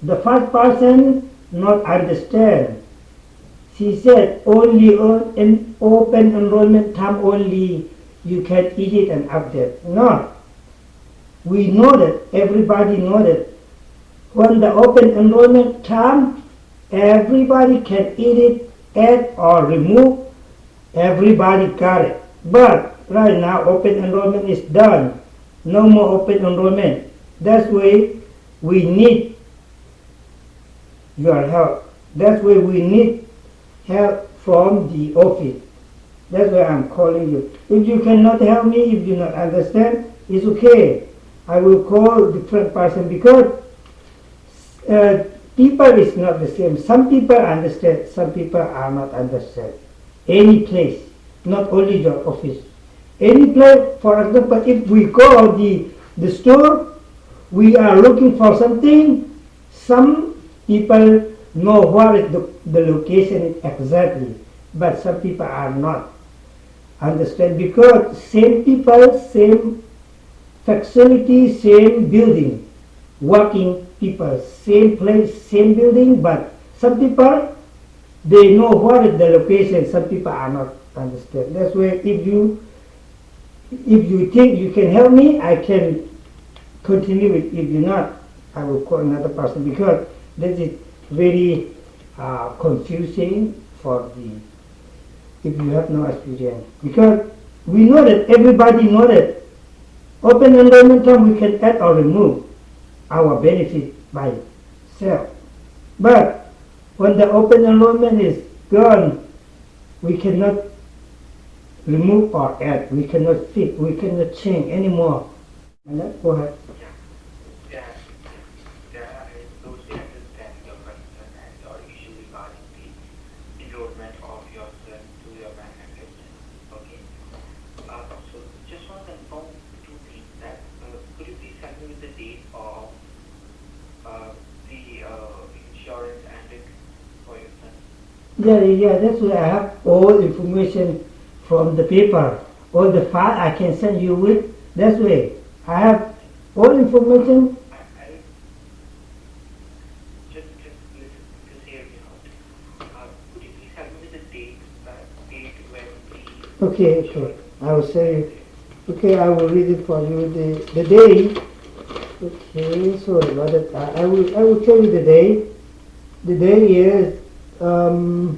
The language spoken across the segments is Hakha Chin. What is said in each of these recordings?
The first person not understand. She said only on in open enrollment time only you can edit and update. No. We know that everybody know that when the open enrollment time everybody can edit, add or remove. Everybody got it. But right now open enrollment is done. No more open enrollment. That's why we need your help. That's why we need help from the office. That's why I'm calling you. If you cannot help me, if you not understand, it's okay. I will call different person because uh, people is not the same. Some people understand, some people are not understand. Any place, not only your office. Any place, for example, if we go the, the store, we are looking for something, some people know where is the, the location exactly, but some people are not understand because same people, same facility, same building, working people, same place, same building, but some people they know what is the location, some people are not understand. That's why if you if you think you can help me, I can continue it. If you not, I will call another person because this is very uh, confusing for the if you have no experience. Because we know that everybody know that open enrollment time we can add or remove our benefit by self. But when the open enrollment is gone, we cannot remove or add. We cannot fit. We cannot change anymore. And that, go ahead. Yeah, yeah, yeah. I totally understand your concern and your issue regarding the enrollment of your son to your benefits. Okay. Uh, so just want to confirm two things that uh, could you please help me with the date of uh, the uh, insurance ended for your son? Yeah, yeah, that's why I have all information from the paper, all the file I can send you with. That's way I have all information. I, I just just listen, just hear me out. Uh, could you please help me with the date uh, date when the Okay, okay. insurance I will say, ended? okay, I will read it for you. The the day. Okay, sorry about that. I, I will I will tell you the day. The day is um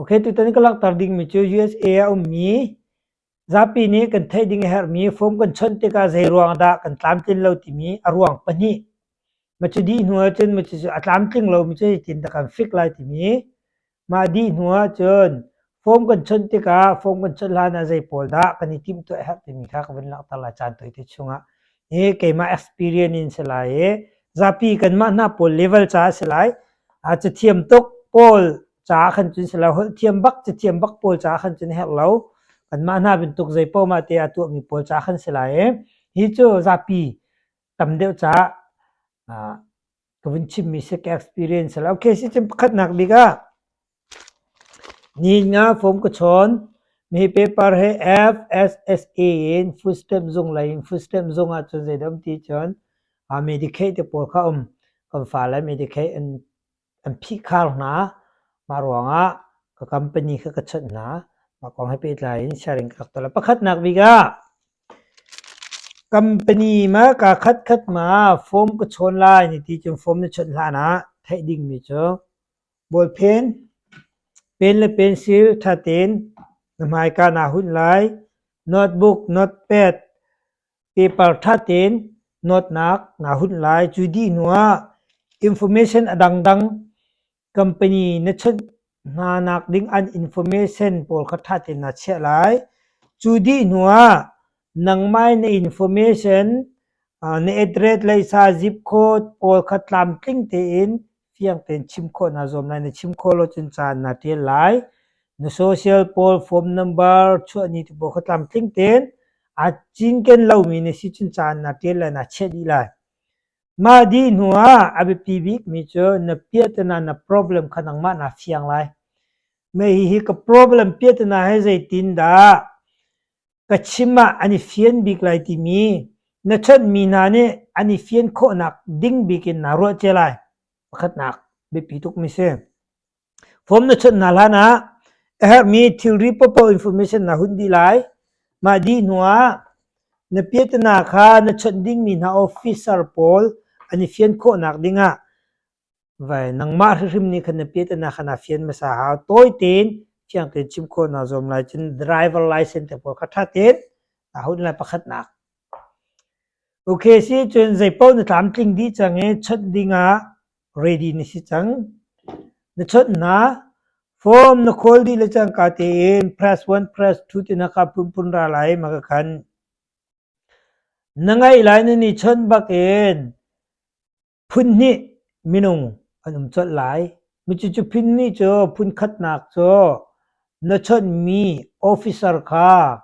Okay, tutan ka langhter dingmi cu USA ah ummi zapi nih kan theih ding a herhmi form kan chawnh tikah zei ruang dah kan tlamtlin lo timi a ruang pahnih. Ma cu dih hnu ahcun ma cu a tlamtling lomi cu zeitindah kan fik lai timi Mah dih hnu ahcun form kan chawnh tikah form kan chawnh hlan ah zei pawl dah kan i timhtuah a herh timi kha ka vun langhter lai caan tawite chungah. Hi keimah experience in si lai i zapi kanmah hna pawl level caah si lai. A cathiam tuk pawl caah khan cun si lo, holh thiam bak cathiam bak pawl caah khan cun herh lo. Kanmah hna bantuk zei poah te a tuahmi pawl caah khan si lai i hi cu zapi tam deuh caah ka vun chimmi si ka experience la. Okay, si cun pakhatnak bik ah ni nga form ka chawn mi paper he FSSA in food stamp zung lei in food stamp zung ah cun zeidah um ti cun Medicaid te pawl kha um kan fale Medicaid an an phihkhar hna. Mah ruangah ka company kha ka chawnh hna. Mah kong he pehtlai in sharing ka rak tuah. Pakhatnak bik ah company ma ka khatkhat ma form ka chawn lai ni ti cun form na chawnh hlan ah theih dingmi cu ballpen, pen le pencil ṭha tein na hmaika naa hunh lai, notebook, notepad, paper ṭha tein nawtnak naa hunh lai. Cu dih hnu ah information a dangdang company na chawnh hna nak ding an information pawl kha ṭha tein naa chiah lai. Cu dih hnu ah nangmah na information na address leisa zip code pawl kha tlamtling tein fiang tein chim khawh naa zuam lai. Na chim khawh lo cun ca naa ṭial lai. Na social pawl phone number chuah ni te pawl kha tlamtling tein aa cinken lomi na si cun ca naa ṭial lai, naa chiah dih lai. Mah dih hnu ah a biapi bikmi cu na piahtana na problem kha nangmah naa fiang lai. Mah hihi ka problem piahtana hi zeitindah? Ka chim ah an i fian bik lai timi na chawnhmi hna nih an i fian khawhnak ding bik in naa ruah cia lai. Pakhatnak biapi tukmi si. Form na chawnh hna hlan ah a herhmi thilri paohpaoh information na hun dih lai. Mah dih hnu ah na piatana kha na chawnh dingmi hna officer pawl an i fian khawhnak dingah Vai nangmah hrimhrim nih khan na piatana kha naa fian hmasa hau. Tawi tein fiang tein chim khawh naa zuam lai. Cun driver license te pawl kha ṭha tein naa hun lai pakhatnak. Okay si cun zeipaoh na tlamtling dih cang i chawnh dingah ready na si cang. Na chawnh hna. Form na khawl dih le cangka tein press 1 press 2 ti na kha phunphun ra lai ma ka khan. Na ngaih lai na ni chawnh bak in Phunhnih minung an um colh lai. Cucu phunhnih cu phunkhatnak cu na chawnhmi officer kha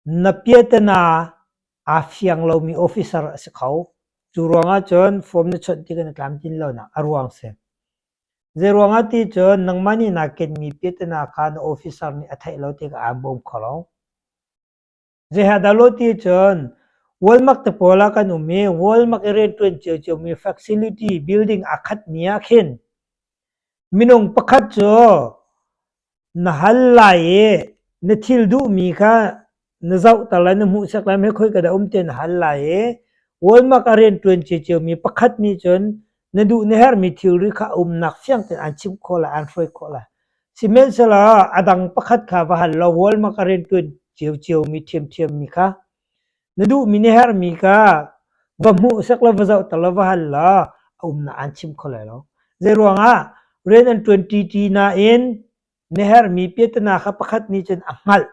na piatana aa fiang lomi officer a si kho. Cu ruangah cun form na chawnh tikah na tlamtlin lonak a ruang si. Zei ruangah ti cun nangmah nih naa kenmi piatana kha na officer nih a theih lo tikah aan bawm kho lo. Zeihadah ti cun Walmark te pawl ah kan um i Walmark i rianṭuan ciocio mi facility building aa khatmi ah khin minung pakhat cu na hal lai i na thil duhmi kha na zohter lai, na hmuhsak lai, hme khoi ka dah um ti na hal lai i Walmark a rianṭuan ciocio mi pakhat nih cun na duh na herhmi thilri kha a umnak fiang tein aan chimh khawh lai, aan hruai khawh lai. Sihmanhsehlaw a dang pakhat kha va hal law Walmark a rianṭuan ciocio mi ṭhiamṭhiam mi kha na duhmi na herhmi kha va hmuhsak law va zohter law va hal law a umnak aan chim kho lai lo. Zeiruangah rian an ṭuan ṭiṭi nain na herhmi piatana kha pakhat nih cun a hngalh,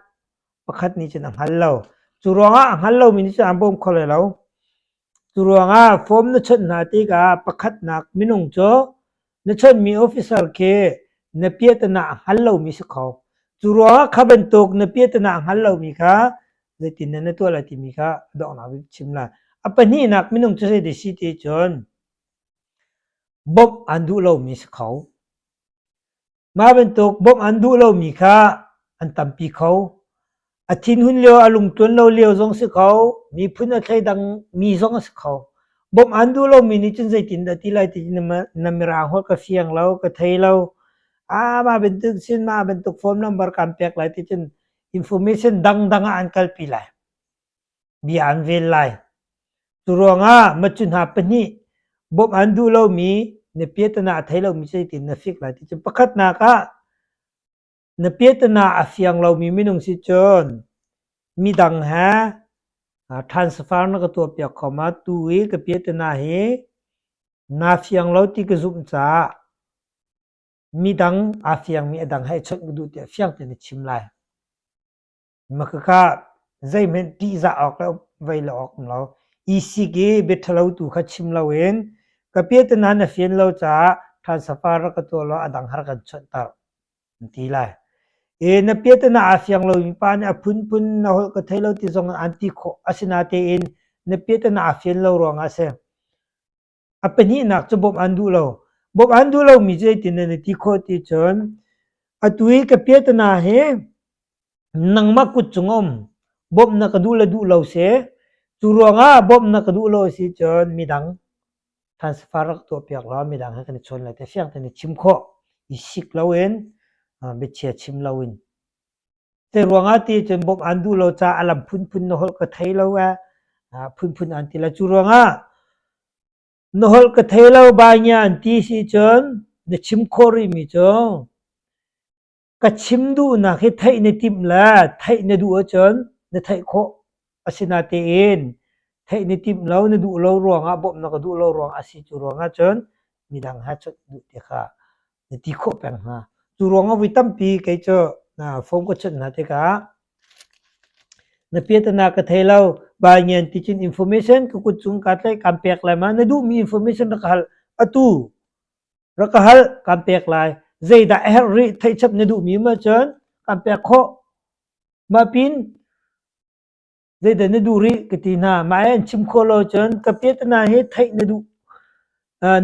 pakhat nih cun a hngal lo. Cu ruangah a hngal lomi nih cun aan bawm kho lai lo. Cu ruangah form na chawnh hna tikah pakhatnak minung cu na chawnhmi officer khi na piatana a hngal lomi si kho. Cu ruangah kha bantuk na piatana a hngal lomi kha zeitin na tuah lai timi kha donghnak bik chim lai. A pahnihnak minung cu zei si ti cun bawmh an duh lomi si kho. Mah bantuk bawmh an duh lomi kha an tampi kho. A thinhun lio, a lungtluan lo lio zong si kho, miphun a thleidang mi zong a si kho. Bawmh an duh lomi nih cun zeitindah ti lai ti na mirang holh ka fiang lo, ka thei lo. Ah, mah bantuk sin, mah bantuk phone number kan pek lai ti cun information dangdang ah an kalpi lai. Bia an vel lai. Cu ruangah macu hna pahnih bawmh an duh lomi na piatana a thei lomi zeitin na fik lai ti cu pakhatnak ah na piatana a fiang lomi minung si cun midang he transfer na ka tuahpiak kho ma tu i ka piatana hi naa fiang lo ti ka zumh caah midang aa fiangmi a dang he chawnh ka duh tiah fiang tein na chim lai. Makhakha zeihmanh ṭihzah awk le vei lo awk um lo. I sik i bia ṭhalo tu kha chim loin ka piatana na fian lo caah transfer rak ka tuah law a dang har kan chawnhter an ti lai. E na piatana aa fiang lomi pa nih a phunphun na holh ka thei lo ti zong an ti khawh. Asinatein na piatana aa fian lo ruangah a si. A pahnihnak cu bawmh an duh lo. Bawmh an duh lomi cu zeitin na ti khawh ti cun atu i ka piatana hi nangmah kut cung a um. Bawmh na ka duh le duh lo si. Cu ruangah bawmh na ka duh lo si cun midang transfer rak tuahpiak law midang he kan i chawn lai ti fiang tein na chim khawh. I sik loin biachia chim loin. Zei ruangah ti cun bawmh an duh lo caah a lam phunphun na holh ka thei lo ee. Phunphun an ti lo. Cu ruangah na holh ka thei lo bai an ti si cun na chim khawh rihmi cu ka chim duhnak hi theih na timh le theih na duh ahcun na theih khawh. Asinatein theih na timh lo, na duh lo ruangah bawmh na ka duh lo ruangah a si cu ruangah cun midang he chawnh duh ti kha na ti khawh peng hna. Cu ruangah voi tampi kei cu phone ka chawnh hna tikah na piatana ka thei lo, bai ngian ti cun information ka kut cung kaa tlaih kaan pek lai ma na duhmi information rak ka hal atu rak ka hal kaan pek lai zeidah a herh rih theihchap na duhmi ma cun kaan pek khawh mah pin Zeidah na duh rih ka ti hna. Mah hi an chim khawh lo cun ka piatana hi theih na duh.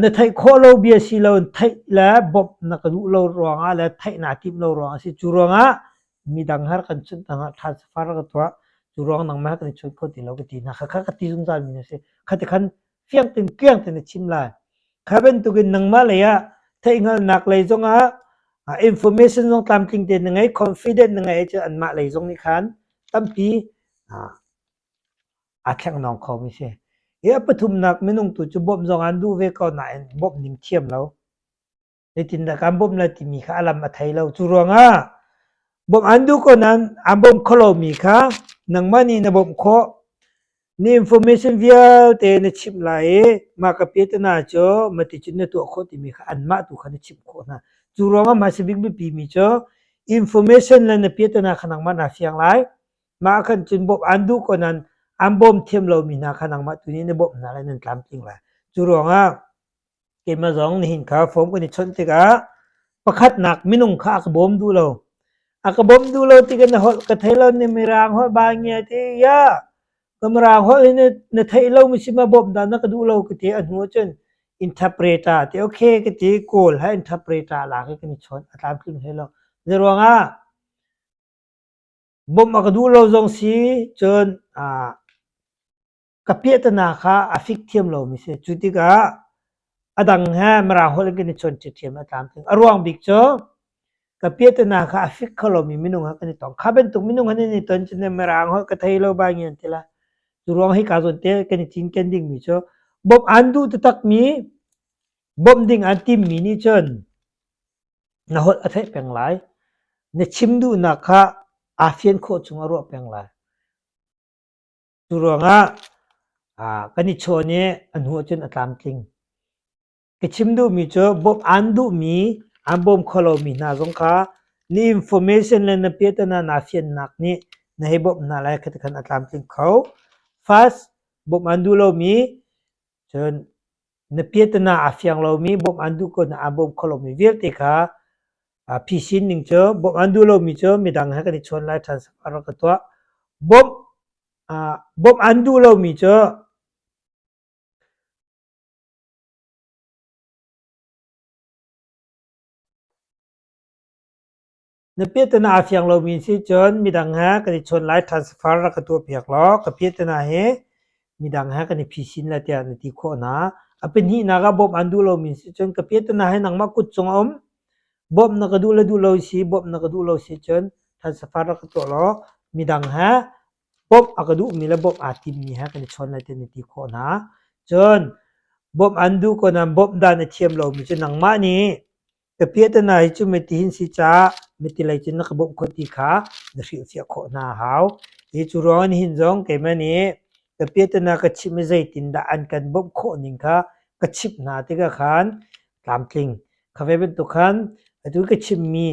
Na theih khawh lo bia si lo theih le bawmh na ka duh lo ruangah le theih naa timh lo ruangah a si. Cu ruangah Midang har kan chunh hna ah transfer ka tuah. Cu ruang nangmah kan i chunh kho ti lo ka ti hna. Khakha ka ti zungzal mi na si. Khati khan fiang ten kiang ten na chim lai. Kha bantukin nangmah lei ah theihhngalhnak lei zongah information zong tlamtling tein na ngei, confident na ngei ahcun anmah lei zong nih khan tampi aa thlenghnawng khomi si. Hi a pathumnak minung tu cu bawmh zong an duh ve ko nain bawmh ning thiam lo. Zeitindah kaan bawmh lai timi kha a lam a thei lo. Cu ruangah bawmh an duh ko nain aan bawmh kho lomi kha nangmah nih na bawmh khawh. Na information vialte na chimh lai i mah ka piatana cu maticun na tuah khawh timi kha anmah tu kha na chimh khawh hna. Cu ruangah hmaisa bik biapimi cu information le na piatana kha nangmah naa fiang lai. Mah ah khan cun bawmh aan duh ko nain aan bawm thiam lomi hna kha nangmah tu nih na bawmh hna lai nan tlamtling lai. Cu ruangah keimah zong nihin kha phone kan i chawnh tikah pakhatnak minung kha a ka bawm duh lo. A ka bawm duh lo tikah na holh ka thei lo ni Mirang holh ba ngia ti ya ka Mirang holh hi na theih lo mi si ma bawmh dah na ka duh lo ka ti a hnu ahcun interpreter ti okay ka ti Kawl ha interpreter lak i kan i chawnh a tlamtling hlei lo. Zeiruangah Bawmh a ka duh lo zong si cun ka piahtana kha a fik thiam lomi si. Cu tikah a dang he Mirang holh in kan i chawn ṭhiamṭhiam a tlamtling. A ruang bik cu ka piahtana kha a fik kho lomi minung he kan i tong. Kha bantuk minung he nan i ton cun Mirang holh ka thei lo bangin an ti lai. Cu ruang hika zawn te kan i cinken dingmi cu bawmh aan duh taktakmi bawmh ding aan timmi nih cun Na holh a theih peng lai. Na chim duhnak kha aa fian khawh chung a ruah peng lai. Cu ruangah kan i chawn i a hnu ahcun a tlamtling. Ka chim duhmi cu bawmh aan duhmi, aan bawm kho lomi hna zong kha na information le na piahtana naa fiannak nih na hei bawmh hna lai kha khan a tlamtling kho. First, bawmh aan duh lomi, cun Na piahtana aa fiang lomi, bawmh aan duh ko na aa bawm kho lomi vialte kha phisin ning cu bawmh aan duh lomi cu midang he kan i chawn lai ṭhan a rak ka tuah. Bawmh bawmh aan duh lomi cu Na piahtana aa fiang lomi si cun midang he kan i chawn lai transfer rak ka tuahpiak law ka piahtana hi midang he kan i phisin lai tiah na ti khawh hna. A pahnihnak ah bawmh aan duh lomi si cun ka piahtana hi nangmah kut cung a um. Bawmh na ka duh le duh lo si, bawmh na ka duh lo si cun transfer rak ka tuah law midang he bawmh a ka duhmi le bawmh aa timmi he kan i chawn lai tiah na ti khawh hna. Cun bawmh an duh ko nain bawmh dan a thiam lomi cu nangmah nih Ka piahtana hi cu mitihin si caah miti lei cun na ka bawmh khawh ti kha na hrilhfiah khawh hna a hau. Hi cu ruangah nihin zong keimah nih ka piahtana ka chimh i zeitindah an kan bawmh khawh ning kha ka chimh hna tikah khan tlamtling. Kha ve bantuk khan atu ka chimmi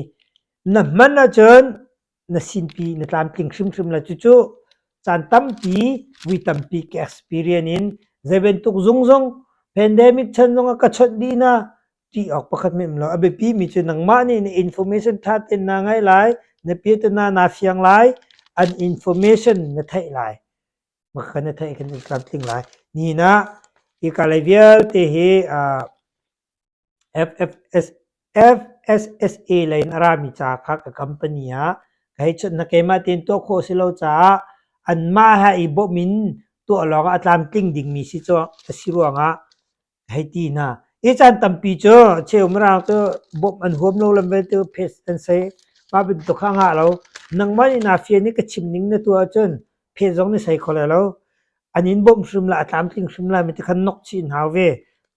na hman ahcun na sinpi na tlamtling hrimhrim lai. Cucu caan tampi, vui tampi ka experience in zei bantuk zung zong pandemic chan zong ah ka chawnh dih na ṭih awk pakhat hmanh um lo. A biapi mi cu nangmah nih na information ṭha tein naa ngaih lai, na piatana naa fiang lai, an information na theih lai. Maka na theih kan tlamtling lai. Nihin ah hika lei vialte hi FSSA lei in a rami ca kha ka company ah ka hei chawnh hna. Keimah tein tuah khawh a si lo caah anmah he i bawmh in tuah lawngah a tlamtling dingmi si cu a si ruangah ka hei ti hna. Hi caan tampi cu cheu Mirang cu bawmh an huam lo lam vialte phes an sei. Mah bantuk kha a ngah lo. Nangmah nih naa fian i ka chim ning na tuah ahcun phe zong ni sei kho lai lo. An in bawmh hrim lai, a tlamtling hrim lai mi ti khan nok chih in hau ve.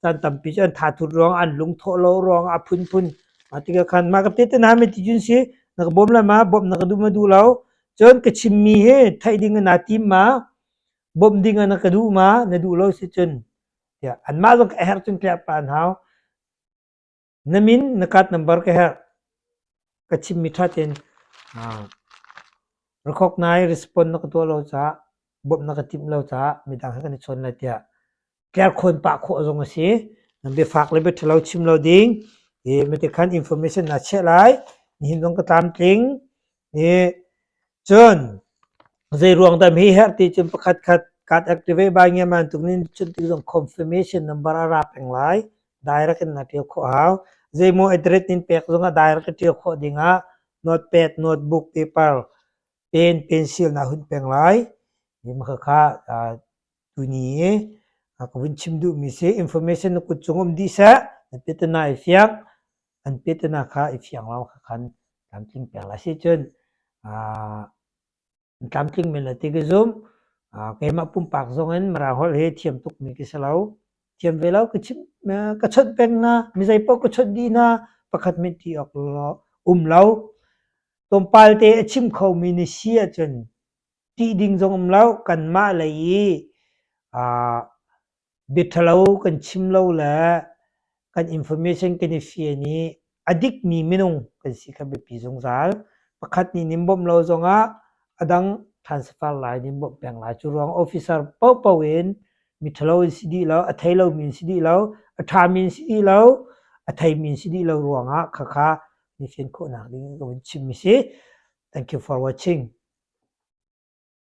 Caan tampi cu an thathut ruang, an lungthawh lo ruang a phunphun. Mah tikah khan mah ka te na mi ti cun si, na ka bawm lai ma, bawmh na ka duh ma duh lo. Cun ka chimmi hi theih ding na tim ma, bawmh ding na ka duh ma, na duh lo si cun. Tiah anmah zong ka herh cun tliah pa an hau. Na min, na card number ka herh. Ka chimmi ṭha tein recognize respond na ka tuah lo caah bawmh na ka timh lo caah midang he kan i chawn lai tiah tlerkhawn pah khawh zong a si. Na biafak le biaṭhalo chim lo ding. I mati khan information naa chiah lai. Nihin zong ka tlamtling. I cun zei ruang dah hi herh ti cun pakhat khat card activate bai ngia man tuk nin cun tik zong confirmation number a ra peng lai. Direct in na ṭial khawh hau. Zeimaw address in pek zong ah direct ṭial khawh ding ah. Notepad, notebook, paper, pen, pencil na hun peng lai. Khakha tuni i ka vun chim duhmi si information na kut cung um dih seh, na piatana i fiang, an piatana kha i fiang lo kha khan tlamtling peng lai si cun an tlamtling men lai ti ka zumh. Keimah pumpak zong in Mirang holh hi thiam tukmi ka si lo. Thiam ve lo ka chim ka chawnh peng hna, mi zei paoh ka chawnh dih hna, pakhat hmanh ti awk um lo. Tlawmpal te a chim khomi na si ahcun ṭih ding zong um lo. Kanmah lei i bia ṭhalo kan chim lo le kan information kan i fian i a dikmi minung kan si kha biapi zungzal. Pakhat nih nin bawmh lo zongah a dang transfer lai nin bawmh peng lai. Cu ruang officer paohpaoh in mi ṭhalo in si dih lo, a thei lomi in si dih lo, a ṭhami in si dih lo, a theimi in si dih lo ruangah khakha ni fian khawhnak ding ka vun chimmi si. Thank you for watching.